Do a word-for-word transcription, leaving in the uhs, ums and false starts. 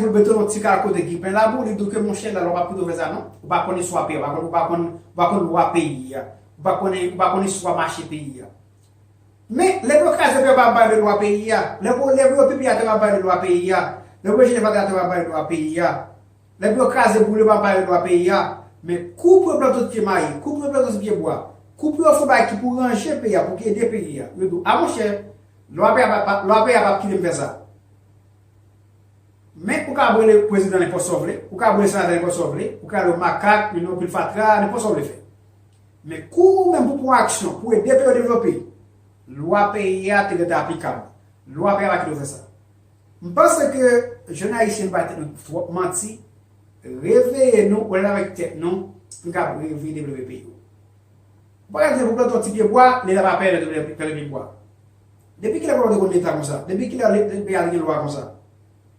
pou l mete yon ti kal kote ki pen labou, li di w ke monchè, la lwa pa pou fè sa non. Ou pa konn istwa peyi a, ou pa konn, ou pa konn, ou pa konn lwa peyi a. Ou pa konn, ou pa konn istwa mache peyi a. Men, lè pou yo kraze peyi a, yo pa pale de lwa peyi a. Lè pou, lè pou yo pipi atè, yo pa pale de lwa peyi a. Lè pou yo jete vag atè, yo pa pale de lwa peyi a. Lè pou yo kraze boule, yo pa pale de lwa peyi a. Men, kou pou yo plante yon ti pye mayi, kou pou yo plante yon ti pye bwa, kou pou yo fè bagay ki pou ranje peyi a, pou ki ede peyi a. Yo di w, a monchè, lwa peyi a pa, pa, lwa peyi a pa kite m fè sa. Men ou ka rele prezidan nenpòt sa w vle, ou ka rele senatè nenpòt sa w vle, ou ka rele yo makak, yo nan pil fatra, nenpòt sa w vle fè. Men kou ou menm pou pran aksyon, pou ede peyi w devlope, lwa peyi a te gentan aplikab. Lwa peyi a pa kite w fè sa. M panse ke jèn ayisyen nou pa tèt nou twòp manti, reveye nou, ou leve avèk tèt nou, nou kab reveye devlope peyi w. Ou pa ka di pou plante yon ti pye bwa, leta pa pèmèt ou plante pye bwa. Depi kilè Kolonbi te konn leta konsa? Depi kilè le- le- peyi a te gen lwa konsa?